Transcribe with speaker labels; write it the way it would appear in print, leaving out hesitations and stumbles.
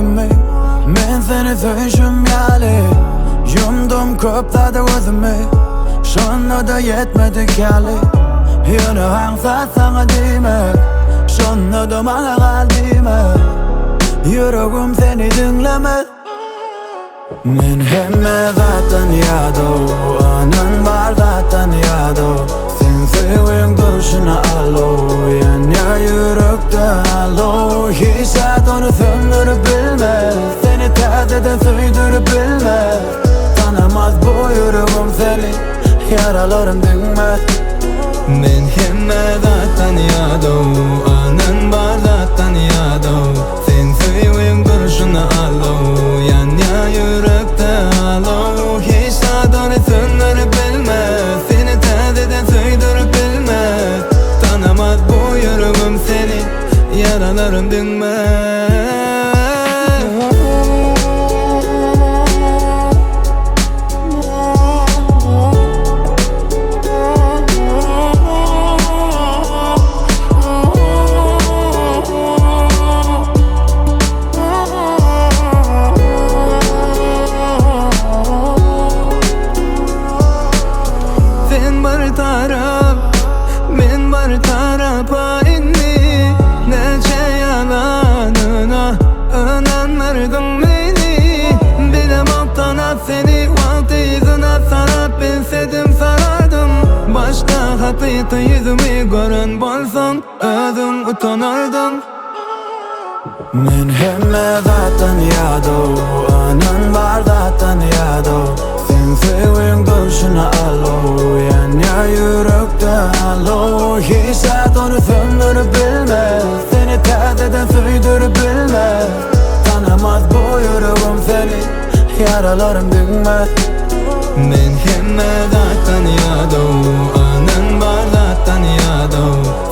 Speaker 1: söýdümmi Men seni söýşüm ýaly Ýumdum köp zada gözümi Şonda-da ýetmedik ýaly Ýöne aňsat saňa diýmek Şonda-da maňa gal diýmek Ýüregim seni diňlemez Men hemme zatdan ýadaw Anan bar zatdan ýadaw Seň söýgiň durşuna alow Ýanýar ýürekde alow Hiç zat ony söndürip bilmez Seni täzeden söýdürip bilmez Tanamaz bu ýüregim seni Ýaralarym diňmez
Speaker 2: Men hemme zatdan ýadaw Anan bar zatdan ýadaw Seň söýgiň durşuna alow Ýanýar ýürekde alow Hiç zat ony söndürip bilmez Seni täzeden söýdürip bilmez Tanamaz bu ýüregim seni Ýaralarym diňmez. Sen bir tarap, men bir tarapa indi Näçe ýalanyna ynandyrdyň meni Bilemok tanap seni wagt yzyna sarap Bilsedim sarardym Başda hakyky ýüzümi gören bolsaň özüň utanardyň.
Speaker 1: Men hemme zatdan ýadaw Anan bar zatdan ýadaw Seň söýgiň durşuna alow Ýanýar ýürekde alow Hiç zat ony söndürip bilmez Seni täzeden söýdürip bilmez Tanamaz bu ýüregim seni Ýaralarym diňmez.
Speaker 2: Men hemme zatdan ýadaw Anan bar zatdan ýadaw.